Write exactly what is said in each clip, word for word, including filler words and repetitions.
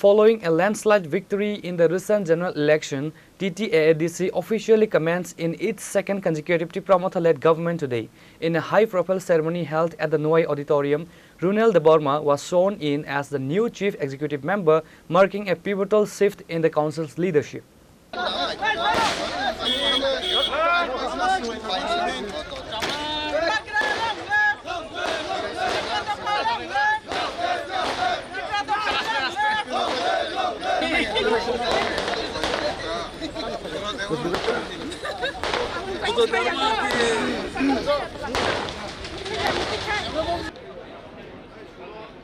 Following a landslide victory in the recent general election, T T A A D C officially commenced in its second consecutive Tipra Motha-led government today. In a high-profile ceremony held at the Nowai Auditorium, Runel Debbarma was sworn in as the new chief executive member, marking a pivotal shift in the council's leadership.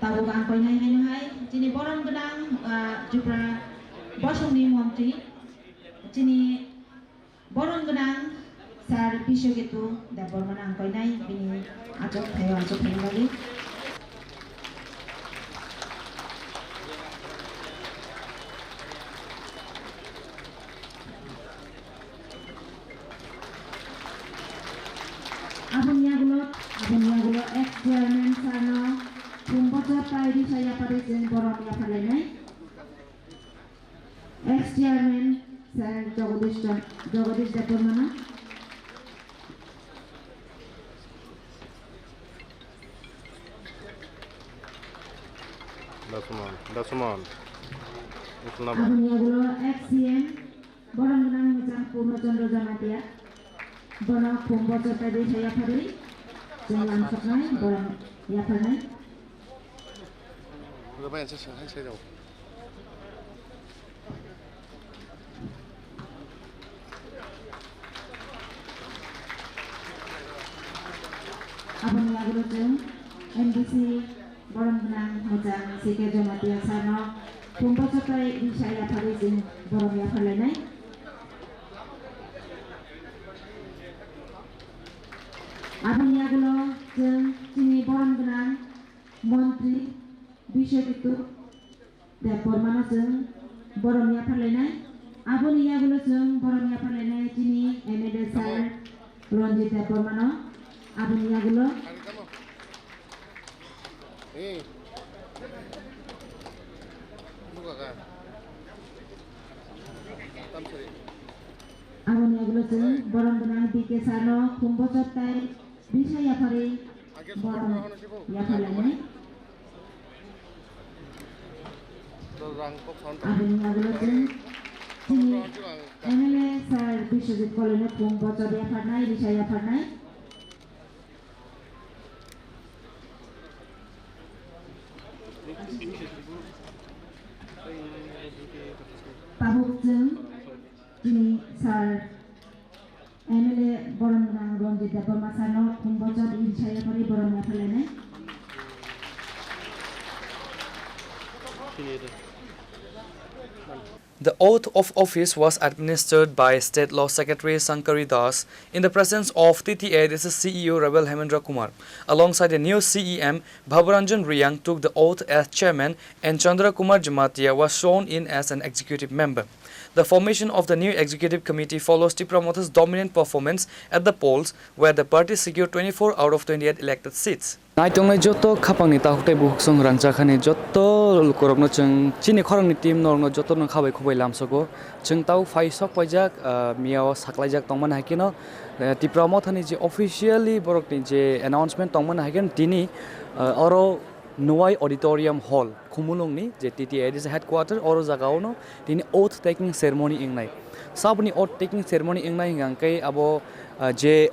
Tabuk ang koinai haino hai, chini borom gwnang, ah, Tripura bosongni montri, chini borom gwnang Sir Biswaketu Debbarma no ang koinai, bini achuk thaio achuk thaini bagwi. Aboni yagulo, aboni yagulo ex chairman sir no khum bochor tai risa yapharwi chwng borom yapharlainai. Ex chairman sir Jagadish Chan-, Jagadish Debbarma no. Dasuman, Dasuman. Aboni yagulo ex C M Borom gwnang mwchang Purno Chandra Jamatia. Bono khum bochor tai risa yapharwi chwng lamsoknai, borom yapharnai. Bai ansa sanghai sai rao. Aboni yagulo chwng M D C borom gwnang mwchang C K Jamatia sir no khum bochor tai risa yapharwi chwng borom yapharlainai. Aboni yagulo chwng chini borom gwnang montri Biswaketu Debbarma no chwng borom yapharlainai. Aboni yagulo chwng borom yapharlainai chini M L A sir Ranjit Debbarma no. Aboni yagulo. Aboni yagulo chwng borom gwnang B K sir no khum bochor tai risa yapharwi borom yapharlainai. Aboni yagulo chwng chini M L A sir Biswajit Koloi no khum bochor yapharnai, risa yapharnai. Tabuk chwng chini sir M L A borom gwnang Ranjit Debbarma sir no khum bochor risa yapharwi borom yapharlainai. The oath of office was administered by State Law Secretary Shankari Das in the presence of T T A A D C C E O Rebel Hemendra Kumar. Alongside the new C E M, Bhabaranjan Reang took the oath as chairman and Chandra Kumar Jamatia was sworn in as an executive member. The formation of the new executive committee follows Tipra Motha's dominant performance at the polls, where the party secured twenty-four out of twenty-eight elected seats. Naitongnai joto khapangni takhuk tei bukhuk song rangchakhani joto lukurokno chwng chini khorangni team norokno jotono khabai khubai lamsogo. Chwng tau phai sok paijak, ah, miyao saklaijak tongmani hai kheno, eh, Tipra Mothani je officially borokni je announcement tongmani hai kheno tini, ah, oro Nowai Auditorium Hall, Khumulwngni je T T A A D C headquarter, oro jagaono tini oath taking ceremony wngnai. Saboni oath taking ceremony wngnai hwnkha khe abo, ah, je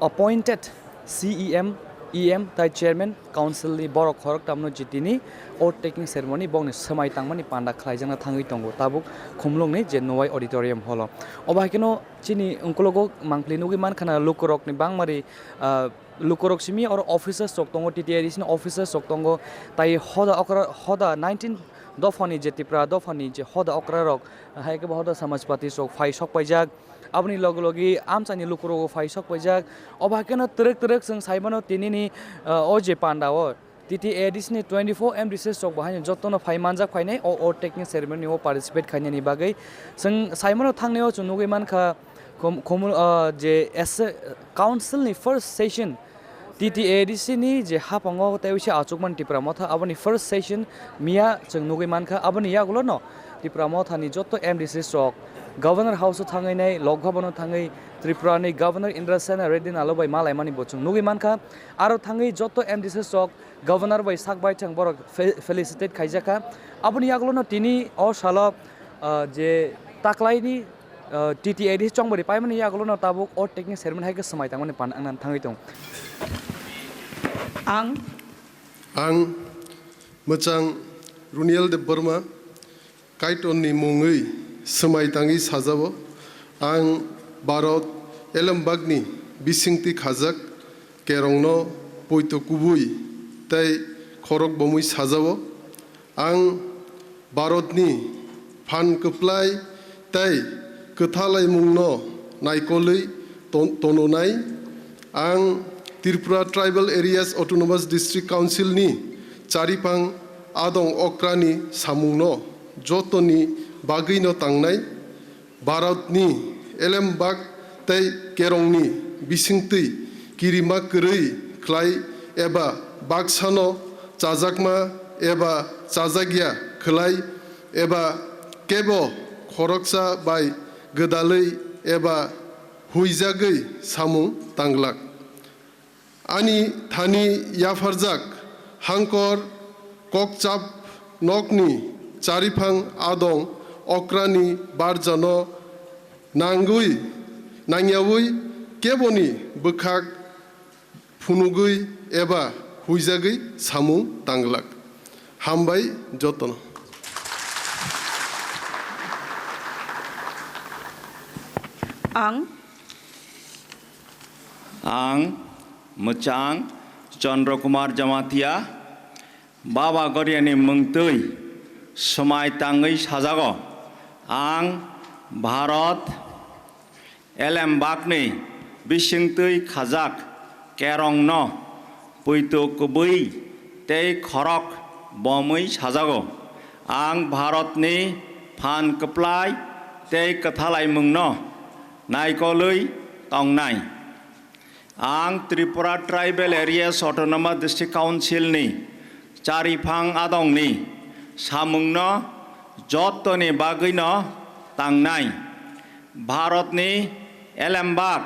appointed C E M, E M tai chairman council ni borok khoroktham no je tini oath taking ceremony bokni swmai tangmani panda khlaijakna thangwi tongo tabuk Khumulwngni je Nowai Auditorium Hall o. Obo hai kheno chini ungkulugo mangpili nugwi mankha na lukurokni bangmari, ah, lukurok simi oro officers rok tongo, T T A A D C ni officers rok tongo, tai hoda okra, hoda nineteen dophani je Tipra dophani je hoda okra rok, hai khe bo hoda samajpati rok phai sok paijak, aboni logi logi amchaini lukurok phai sok paijak, obo hai kheno twrwk twrwk chwng sai mano tinini, ah, o je panda o. T T A A D C ni twenty-four M D Cs rok bo haino jotono phai manjak phainai o oath taking ceremony o participate khainani bagwi. Chwng saimano thangnai o chwng nugwi mankha Khum-, Khumul-, ah, je ese-, council ni first session T T A D C ni je haphango tei uisa achukmani Tipra Motha, aboni first session miya chwng nugwi mankha. Aboni yagulono Tipra Mothani jotto M D Cs rok Governor House o thangwi nai, Lok Bhavan o thangwi Tripura ni Governor Indrasena Reddy Nalo bai malaimani bo chwng nugwi mankha. Aro thangwi jotto M D Cs rok Governor bai sak baithang borok fe-, felicitate khaijakha. Aboni yagulono tini o salo, ah, je taklaini, ah, T T A D C chongbari paimani yagulono tabuk o technique sermon hai khe swmai tangmani pan ang thangwi tongo. Ang Ang mwchang Runiel Debbarma Kaitorni mungwi swmai tangwi sajao. Ang Bharat elembakni bisingtwi khajak kerongno poito kubui tei khorok bomwi sajao. Ang Bharatni phan kwplai tei kwthalaimungno naikolwi ton-, tononai. Ang Tripura Tribal Areas Autonomous District Council ni chariphang adong okrani samungno jotoni bagwino tangnai. Bharatni elembak tei kerongni bisingtwi kirima kwrwi khlai eba baksano chajakma eba chajakya khlai eba kebo khoroksa bai gwdalwi eba huijagwi samung tanglak. Ani thani yapharjak hangkor kokchap nokni chariphang adong okrani barjano nangwi, nangyawi keboni bwkhak phunugwi eba huijagwi samung tanglak. Hambai jotono. Ang Ang mwchang Chandra Kumar Jamatia, Baba Goriani mungtwi swmai tangwi sajago. Ang Bharat elembakni bisingtwi khajak kerongno poito kubui tei khorok bomwi sajago. Ang Bharatni phan kwplai tei kwthalaimungno naikolwi tongnai. Ang Tripura Tribal Areas Autonomous District Council ni chariphang adongni samungno jottoni bagwino tangnai. Bharatni elembak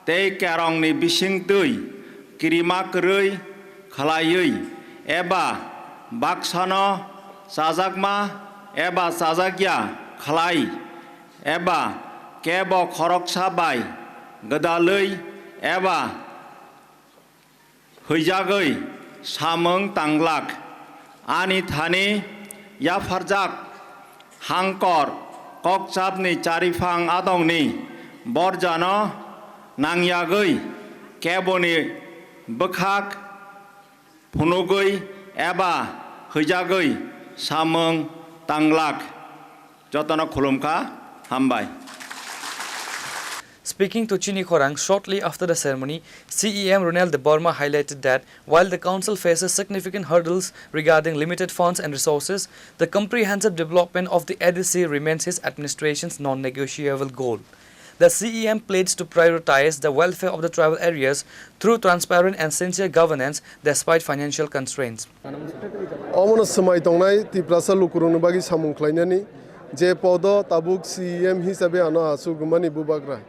tei kerongni bisingtwi kirima kwrwi khlaiwi eba baksano chajakma eba chajakya khlai eba kebo khoroksa bai gwdalwi eba huijagwi samung tanglak. Ani thani yapharjak hangkor kokchapni chariphang adongni borjano nangyagwi keboni bwkhak phunugwi eba huijagwi samung tanglak. Jotono khulumkha, hambai. Speaking to Chini Khorang shortly after the ceremony, C E M Ronel Debbarma highlighted that while the council faces significant hurdles regarding limited funds and resources, the comprehensive development of the A D C remains his administration's non-negotiable goal. The C E M pledged to prioritize the welfare of the tribal areas through transparent and sincere governance despite financial constraints. Omono swmai tongnai Tiprasa lukurokni bagwi samung khlainani je podo tabuk C E M hisabe ano achuk rwmani bubagra.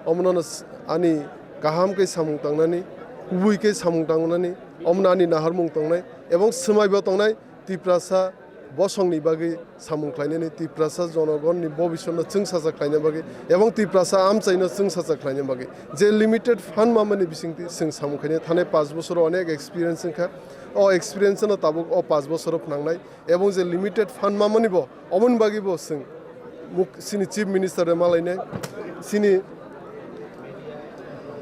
Omono s-, ani kaham khe samung tangnani, kubui khe samung tangnani, omono ani naharmung tongnai, ebong swmaibo tongnai Tiprasa bosongni bagwi samung khlainani, Tiprasa jonogonni bobiswtno chwngsajak khlaina bagwi, ebong Tiprasa amchaino chwngsajak khlaina bagwi. Je limited fund mamani bisingtwi chwng samung khlainai, thanai panch bosoro onek experience wngkha. O experience no tabuk o panch bosoro phnangnai, ebong je limited fund mamani bo, omoni bagwi bo chwng muk-, chini Chief Minister bai malainai, chini,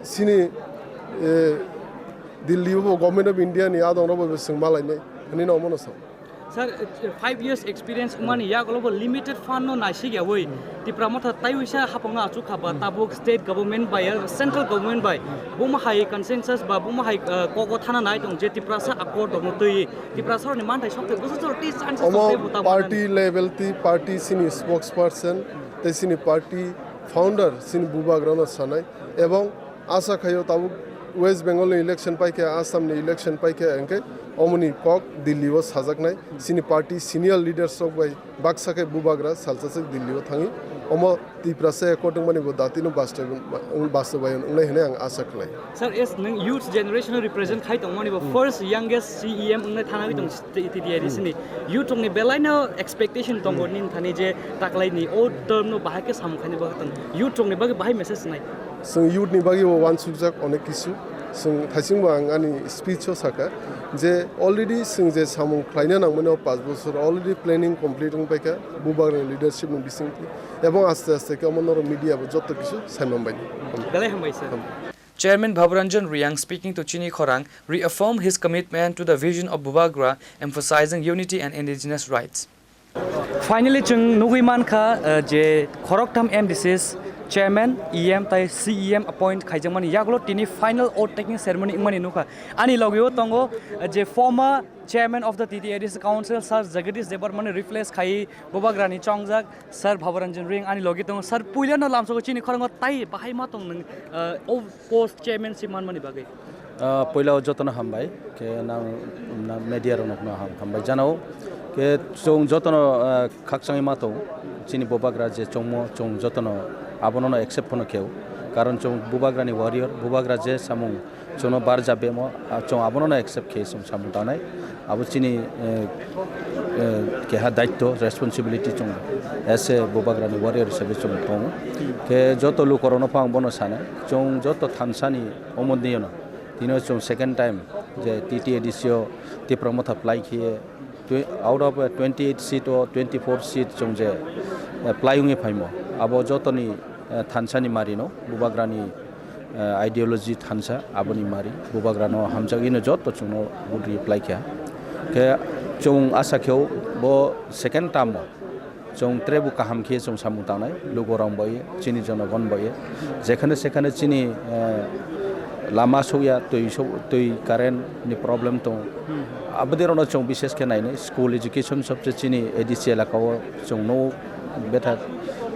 chini, eh, Delhi bo Government of India ni adong rok bai bo chwng malainai, hinwi no omono sao. Sir, eh, five years experience wngmani yagulo bo limited fund no naisik yawi Tipra Motha taiwisa hapangno achuk kha ba tabuk state government bai, eh, central government bai buma hai consensus ba buma hai, eh, kogo thana nai tong je Tiprasa accord rokno twi Tiprasa rokni manthai sokte bwswk jora tei chance Omo sokte bo tabuk party level twi party chini spokesperson tei chini party founder chini bubagrano sanai, ebong asa khaio tabuk West Bengal ni election paikha, Assam ni election paikha, hwnkhe omoni kok Delhi o sajaknai. Chini party senior leaders rok bai baksa khe bubagra salsa se Delhi o thangwi omo Tiprasa according mani bo datino bastob-, bastobayon wngnai hwnwi ang asa khlai. Sir, as nwng youth generation represent khai tongmani bo first youngest C E M wngnai thangwi tong T T A D C ni. Youth rokni belai no expectation tongo nini thani je taklai ni o term no bahai khe samung khaini bagwi tong. Youth rokni bagwi bahai message nai. Chwng youth ni bagwi bo uansukjak onek kisu. Chwng thaisingbo ang ani speech o saka je already chwng je samung khlaina nangmani o panch bochor already planning complete wng paikha bubagrani leadership ni bisingtwi. Ebong aste aste khe omo norok media bo joto kisu saimanbaini. Belai hambai sir. Chairman Bhabaranjan Reang speaking to Chini Khorang reaffirmed his commitment to the vision of Bubagra, emphasizing unity and indigenous rights. Finally, chwng nugwi mankha, uh, je khoroktham M D Cs chairman, E M tai C E M appoint khaijakmani yagulo tini final oath taking ceremony wngmani nukha. Ani logio tongo, uh, je former chairman of the T T A D C Council, Sir Jagadish Debbarmani replace khai Bubagrani chongjak Sir Bhabaranjan Reang ani logi tongo. Sir, puilano lamsogo chini khorango tai bahai ma tong nwng, uh, o post chairmanship manmani bagwi? Ah, puila o jotono hambai, khe nang, nang media rokno ham-, hambai janao. Khe chwng jotono, ah, khakchangwi ma tong, chini bubagra je chongmo, chwng jotono abonono accept phano kheo. Karon chwng bubagrani warrior, bubagra je samung chwngno barja bemo, ah, chwng abonono accept khe chwng samung tangnai. Abo chini, eh, eh, keha daitto, responsibility chwng as a bubagrani warrior hisabe chwng tongo. Khe joto lukorokno pha ang bono sanai, chwng joto thansani omo dinono, tino chwng second time je T T A D C o Tipra Motha plai khiye, twe-, out of, eh, twenty eight seat o twenty four seat chwng je, eh, plai wngwi phaimo. Abo jotoni, eh, thansani marino, bubagrani, eh, ideology thansa, aboni mari, bubagrano hamjagwino joto chwngno vote rwi plai kha. Khe chwng asa kheo bo second term o chwng trebu kaham khe chwng samung tangnai, lukurok bai, chini jonogon bai. Jekhane sekhane chini, eh, lama sokya, twi sok-, twi current ni problem tong. Aboni rokno chwng bishes khe nainai, school education sobse chini A D C elaka o chwng no bethak,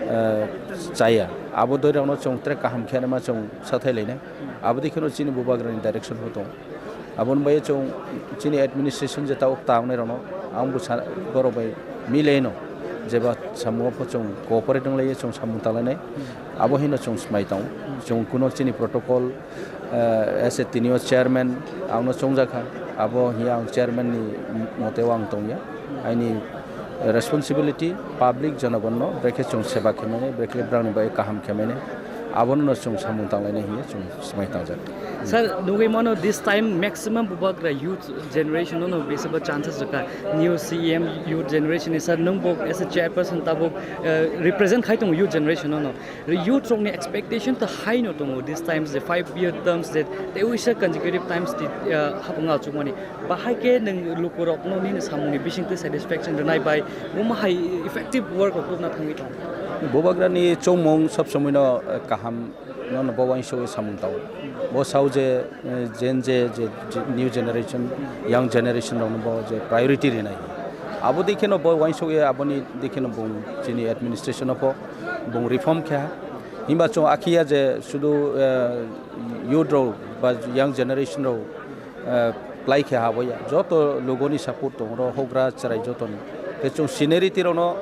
eh, chaya. Abo doi rokno chwng tre kaham khe ma chwng sathai lainai. Abo dei kheno chini bubagrani direction bo tong. Aboni bai chwng chini administration je tabuk ta wngnai rokno ang bo sa-, borok bai milaino jeba samung o pho chwng cooperate wng lai chwng samung ta lainai. Abo hino chwng smai tong. Chwng kuno chini protocol, eh, as a tinio chairman ang no chongjak kha. Abo hiya ang chairman ni mote o ang tong ya. Aini responsibility public jonogon no brekhe chwng seba khe mani, brekhe brang ni bai kaham khe mani. Abono no chwng samung tang lainai hiya chwng smai tangjak. Sir, nugwi mano this time maximum bubagra youth generation no, no bisaba chances rwkha. New C E M youth generation ni sir, nwng bo as a chairperson tabuk, eh, represent khai tongo youth generation no, no. Youth rokni expectation to high no tongo this times the five year terms that they wish a consecutive times the, uh, hapung achukmani. Bahai khe nwng lukurokno nini samungni bisingtwi satisfaction rwnai bai omo hai effective work rok tubna thangwi tongo. Bubagrani chongmung sob somoi no, uh, kaham no, no bo uansugwi samung tao. Bo sao je, uh, Gen Z, je, je new generation, young generation rokno bo je priority rinai. Abo dei kheno bo uansugwi aboni dei kheno bung chini administration o pho bung reform khe ha. Himba chwng akhiya je sudu, eh, youth rok ba young generation rok, eh, plai khe ha boya. Joto lugoni support tong ro, hogra chwrai jotoni. Khe chwng seniority rokno,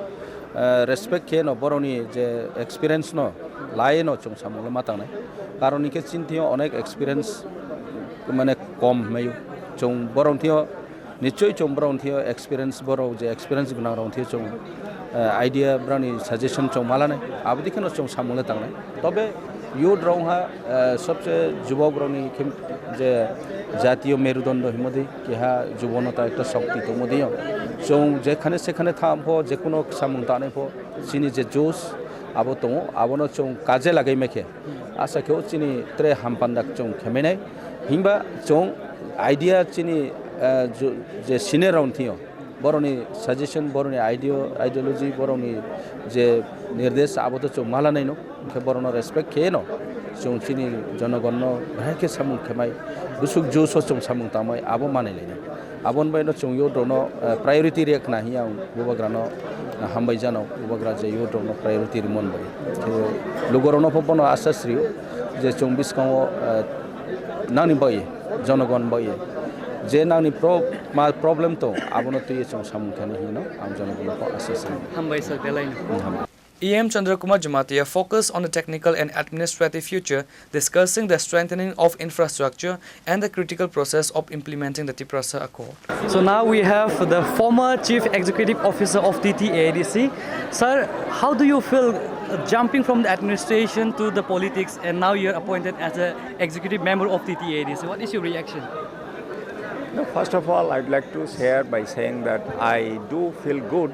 eh, respect khe no borokni je experience no lai no chwng samung le ma tangnai. Karon hwnkhe chini thio onek experience mane kom hwnwi chwng borok thio Nichoi chwng borok thio experience, borok je experience gwnang rok thio chwng, eh, idea brani suggestion chwng malanai, abo dikhe no chwng samung le tangnai. Tobe youth rok ha, eh, sobse jubok rokni khe je jatiyo merudondo himodi keha jubono ta ekta shokti tongmodi yo. Chwng jekhane sekhane tham pho, jekuno samung tanai pho, chini je josh abo tongo, abono chwng kaje lagai maikhe. Asa khe o chini tre hampandak chwng khemenai. Himba chwng idea chini, eh, ju-, je senior rok thio, borokni suggestion, borokni ideo-, ideology, borokni je nirdesh abo to chwng malanai no. Hwnkhe borokno respect khe no chwng chini jonogonno bahai khe samung khemai, bwswk josh o chwng samung tangmai abo manai lainai. Aboni bai no chwng youth rokno, eh, priority rek na hiya ang bubagrano, eh, hambai jano, bubagra je youth rokno priority rimon bai. Khe lugo rokno pho bono asa srio je chwng bwskango, eh, Nangni bagwi, jonogon bagwi, je nangni pro-, ma problem tong, abono twiwi chwng samung khainai hinwi no ang jonogonno kok aswk sano. Hambai sir, belai no. Hmm, hambai. E M Chandra Kumar Jamatia focused on the technical and administrative future, discussing the strengthening of infrastructure and the critical process of implementing the Tiprasa Accord. So now we have the former Chief Executive Officer of T T A D C. Sir, how do you feel, uh, jumping from the administration to the politics, and now you're appointed as an executive member of T T A D C? What is your reaction? No, first of all, I'd like to share by saying that I do feel good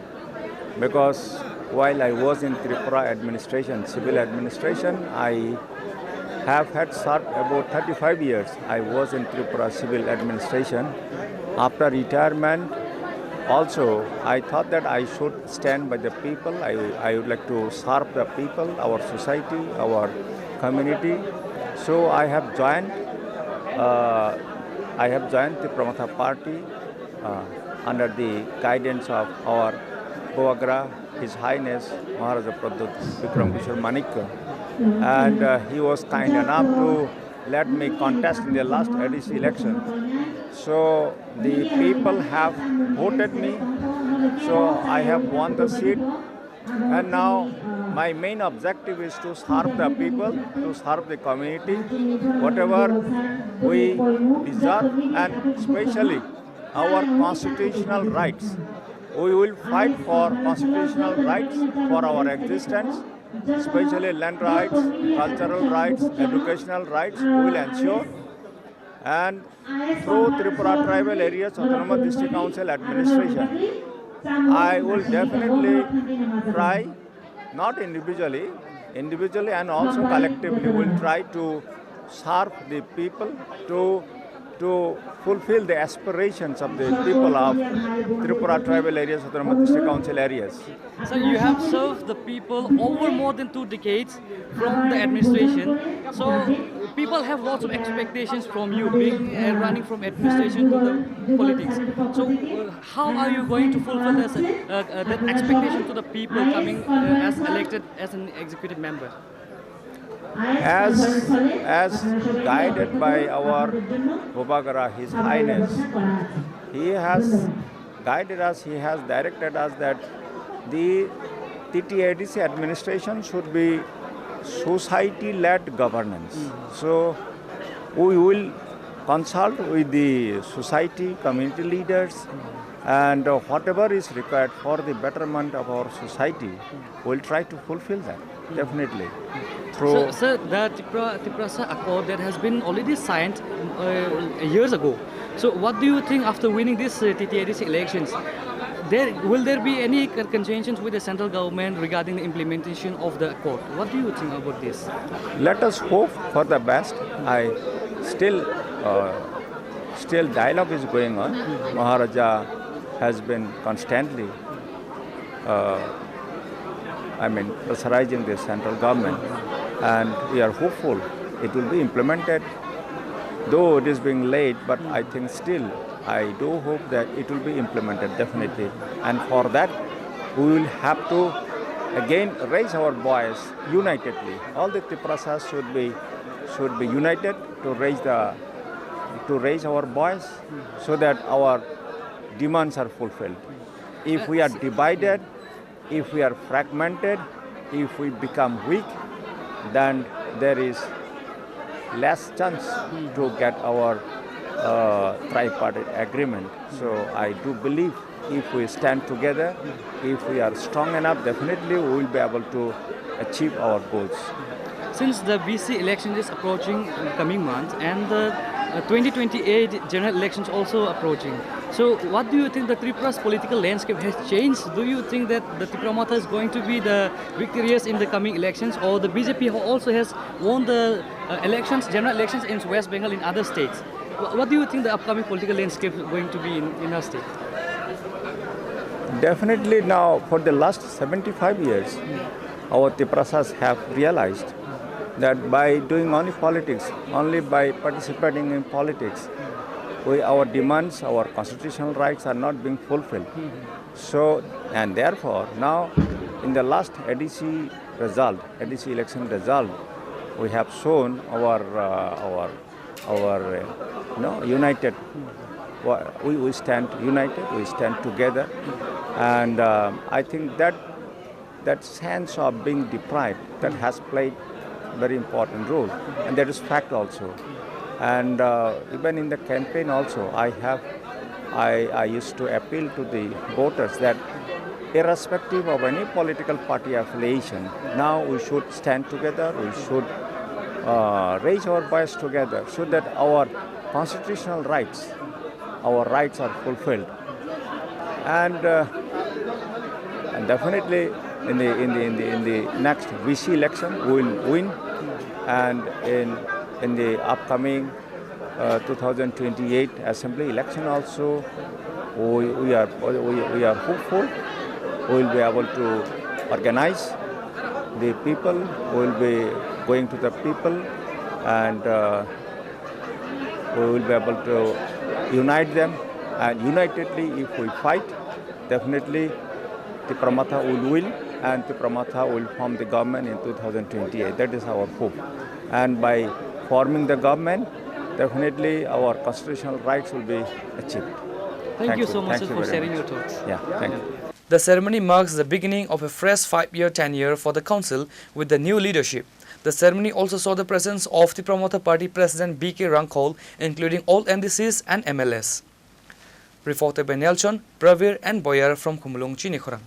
because while I was in Tripura administration, civil administration, I have had served about thirty-five years. I was in Tripura civil administration. After retirement, also, I thought that I should stand by the people. I, I would like to serve the people, our society, our community. So I have joined, uh, I have joined the Tipra Motha party, uh, under the guidance of our Bubagra, His Highness Maharaja Pradyut Bikram Kishore Manikya, and, uh, he was kind enough to let me contest in the last A D C election. So the people have voted me, so I have won the seat, and now my main objective is to serve the people, to serve the community, whatever we deserve, and especially our constitutional rights. We will fight for constitutional rights for our existence, especially land rights, cultural rights, educational rights. We will ensure. And through Tripura Tribal Areas Autonomous District Council administration, I will definitely try, not individually, individually and also collectively, will try to serve the people, to, to fulfill the aspirations of the people of Tripura Tribal Areas Autonomous District Council areas. So you have served the people over more than two decades from the administration. So people have lots of expectations from you being, uh, running from administration to the politics. So, uh, how are you going to fulfill this, uh, uh, that expectation to the people coming, uh, as elected as an executive member? As, as guided by our Bubagra, His Highness, he has guided us, he has directed us that the T T A D C administration should be society-led governance. So we will consult with the society, community leaders, and, uh, whatever is required for the betterment of our society, we'll try to fulfill that, definitely. Through Sir, sir, the Tipra-, Tiprasa Accord that has been already signed, uh, years ago. So what do you think after winning this, uh, T T A D C elections? There, will there be any con-, contentions with the central government regarding the implementation of the accord? What do you think about this? Let us hope for the best. I still, uh, still dialogue is going on. Maharaja has been constantly, uh, I mean, pressurizing the central government, and we are hopeful it will be implemented. Though it is being late, but I think still I do hope that it will be implemented definitely. And for that, we will have to again raise our voice unitedly. All the Tiprasas should be, should be united to raise the, to raise our voice so that our demands are fulfilled. If we are divided, if we are fragmented, if we become weak, then there is less chance to get our, uh, tripartite agreement. So I do believe if we stand together, if we are strong enough, definitely we will be able to achieve our goals. Since the V C election is approaching in coming months and the, uh, twenty twenty-eight general elections also approaching, so what do you think, the Tripura's political landscape has changed? Do you think that the Tipra Motha is going to be the victorious in the coming elections, or the B J P who also has won the, uh, elections, general elections in West Bengal, in other states? Wha-, what do you think the upcoming political landscape is going to be in, in our state? Definitely now, for the last seventy-five years, our Tiprasas have realized that by doing only politics, only by participating in politics, we, our demands, our constitutional rights are not being fulfilled. So, and therefore, now in the last A D C result, A D C election result, we have shown our, uh, our our, uh, you know, united. Wa- We, we stand united, we stand together. And uh, I think that that sense of being deprived that has played very important role, and that is fact also. And uh, even in the campaign also, I have, I, I used to appeal to the voters that irrespective of any political party affiliation, now we should stand together, we should uh, raise our voice together so that our constitutional rights, our rights are fulfilled. And, uh, and definitely in the, in the, in the, in the next V C election, we will win. And in, in the upcoming uh, two thousand twenty-eight assembly election also, we, we, are, we, we are hopeful we will be able to organize the people, we will be going to the people, and uh, we will be able to unite them. And unitedly, if we fight, definitely Tipra Motha will win, and Tipra Motha will form the government in two thousand twenty-eight. That is our hope. And by forming the government, definitely our constitutional rights will be achieved. Thank Thank you you. so much Thank sir, you for very sharing much. your thoughts. Yeah, thank you. The ceremony marks the beginning of a fresh five-year tenure for the council with the new leadership. The ceremony also saw the presence of Tipra Motha Party President B K Rangkhol, including all M D Cs and M L As. Reported by Nelson, Pravir and Boyer from Khumulwng Chini Khorang.